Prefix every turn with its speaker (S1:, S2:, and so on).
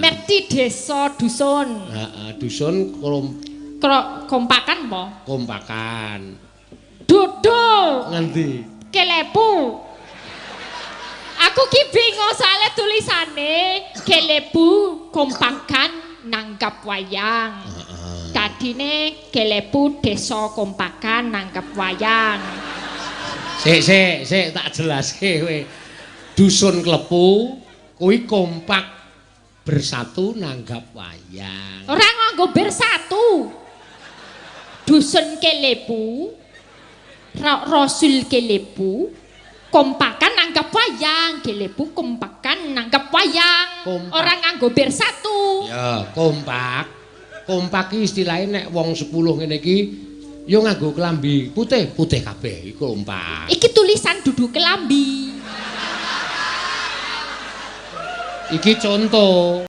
S1: Merti desa dusun.
S2: Heeh, dusun
S1: Kompakan po.
S2: Kompakan.
S1: Dudu
S2: Ngendi?
S1: Kelepu. Aku ki bingung soalnya tulisane Kelepu kompakan nanggap wayang.
S2: Heeh.
S1: Dadine Kelepu desa kompakan nanggap wayang.
S2: Sik sik sik tak jelaske kowe. Dusun Klepu kuwi kompak bersatu nanggap wayang.
S1: Ora nganggo bersatu. Dusun Kelepu, Rasul Kelepu kompakan nanggap wayang. Kelepu kompakan nanggap wayang.
S2: Kompak.
S1: Ora nganggo bersatu.
S2: Ya, kompak. Kompak ki istilahnya nek wong 10 ngene iki yo nganggo klambi putih, putih kabeh iku kompak.
S1: Iki tulisan dudu kelambi.
S2: Iki contoh.